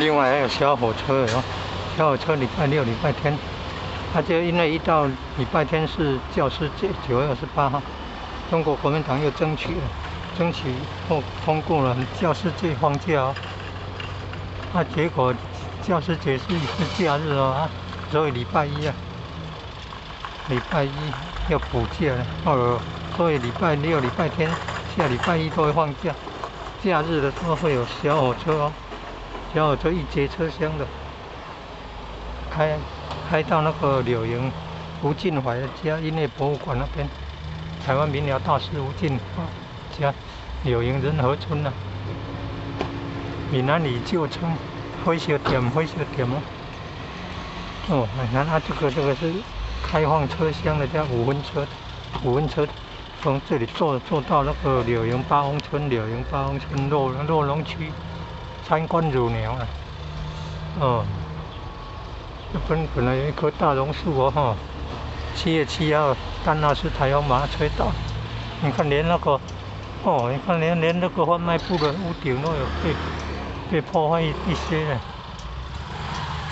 另外還有小火車哦，小火車禮拜六、禮拜天，啊，這因為一到禮拜天是教師節，9月28號，中國國民黨又爭取了，爭取後通過了教師節放假哦，啊，結果教師節是假日哦，啊，所以禮拜一啊，禮拜一要補假了，哦，所以禮拜六、禮拜天、下禮拜一都會放假，假日的時候會有小火車哦。小火車一節車廂的，開到那個柳營吳晉懷的家音樂博物館那邊，台灣民謠大師吳晉懷家，柳營仁和村啊，閩南語舊稱火燒店，火燒店哦。哦，你看它這個是開放車廂的，叫五分車，五分車從這裡坐到那個柳營八峰村，柳營八峰村洛農區。參觀乳牛啊，哦，這邊本來有一棵大榕樹哦，哈，7月7號，丹娜絲颱風把它吹倒。你看連那個，哦，你看連那個販賣部的屋頂都有被破壞一些了。